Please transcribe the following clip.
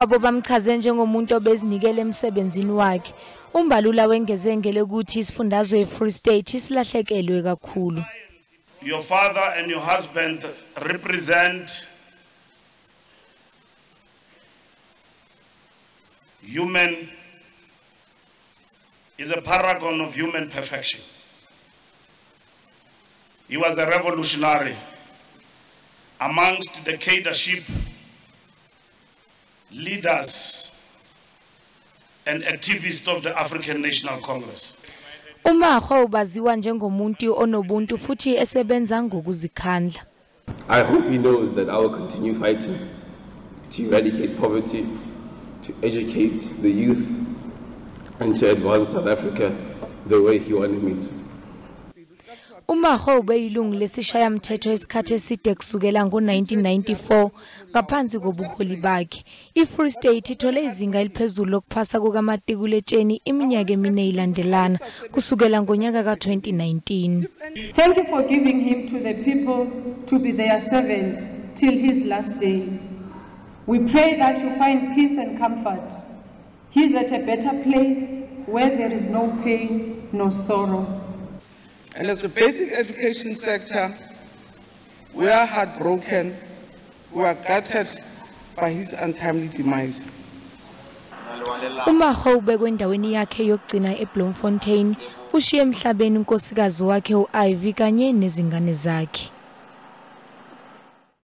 Abo bamchaze njengomuntu obezinikele emsebenzini wakhe. UMbalula wengeze ngelokuthi isifundazwe eFree State isilahlekelwe kakhulu. Your father and your husband represent human, is a paragon of human perfection. He was a revolutionary amongst the cadreship leaders and activists of the African National Congress. UMakgoa ubaziwa njengomuntu onobuntu futhi esebenza ngokuzikhandla. I hope he knows that I will continue fighting to eradicate poverty, to educate the youth, and to advance South Africa the way he wanted me to. UMakgoa ubeyilungu lesishayamthetho isikhathi eside kusukela ngo-1994 ngaphansi kobuholi bakhe. I-Free State ithole izinga eliphezulu lokuphasa kukamatikuletsheni iminyaka emine ilandelana kusukela ngonyaka ka-2019. Thank you for giving him to the people to be their servant till his last day. We pray that you find peace and comfort. He's at a better place where there is no pain, no sorrow. And as the basic education sector, we are heartbroken, we are gutted by his untimely demise. UMakgoa ubekwe endaweni yakhe yokugcina eBloemfontein, ushiye emhlabeni unkosikazi wakhe u-Ivy kanye nezingane zakhe.